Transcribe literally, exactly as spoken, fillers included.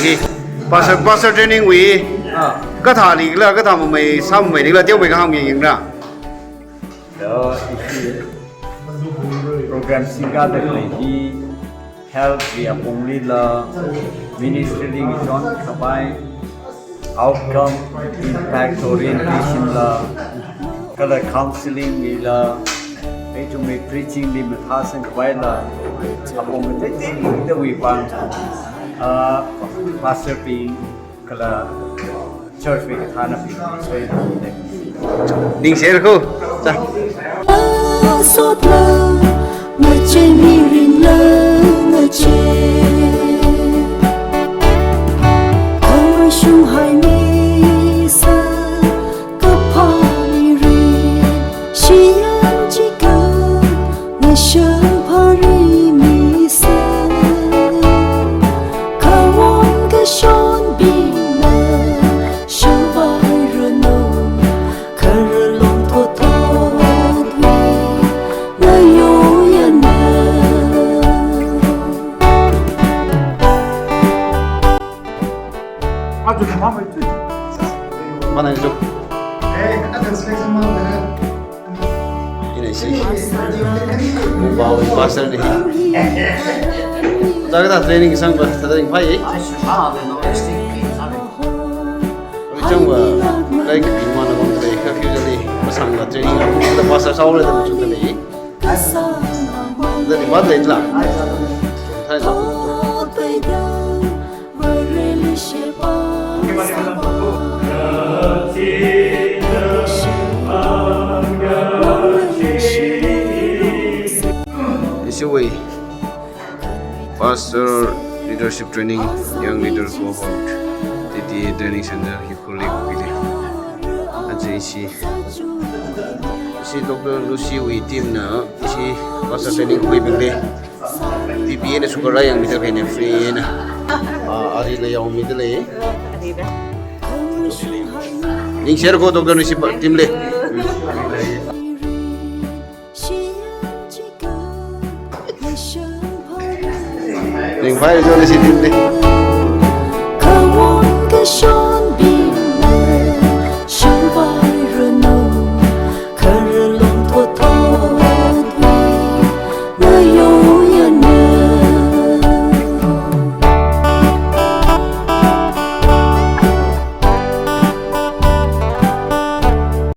Hi, pastor, pastor training wui. Ah. Kathā li la, kathā mamei, sāmamei li la, teomei kahāng yangyangra. Lo, ishi program singkada khalei hi health wui apongli la, ministry li ngichon khavai, outcome, impact orientation la, kala counseling li la, ithumwui preaching li mathāsang khavai la, apong kateiteida wui pāng, ah, pastor bing, kala church wui kathānabing, so, ningshilāka. Cha. Sotla, mache mirin la ngache. Khamashung haimisa, kapha mirin, shiyan chikha, nashang phari misa. Kawon kashonbingna, shangvai ranu, khararlong thotthotwui, ngayoyana. Aja mama itu. Mana itu? Eh, ada seleksi mana? Ina ishi. Mubao pastor ni. Jaga ta training sangva, thāda ringphai. Changva, like, mana kon le, curfew le, masangva training, pastor sāhaora da machukda lei. Thāda ringphāda leila. Thāda. Ishiwui pastor leadership training, young leader cohort, T T A training center hi khuilik pili. Aja ishi, ishi Doctor Lucy wui team na ishi pastor training khuibing le. P P A na sugar la yangmida kahaina free na. Ah, ari la yangmida lei. Ningshilāka Doctor Lucy team le. Ringphāya Doctor Lucy team le.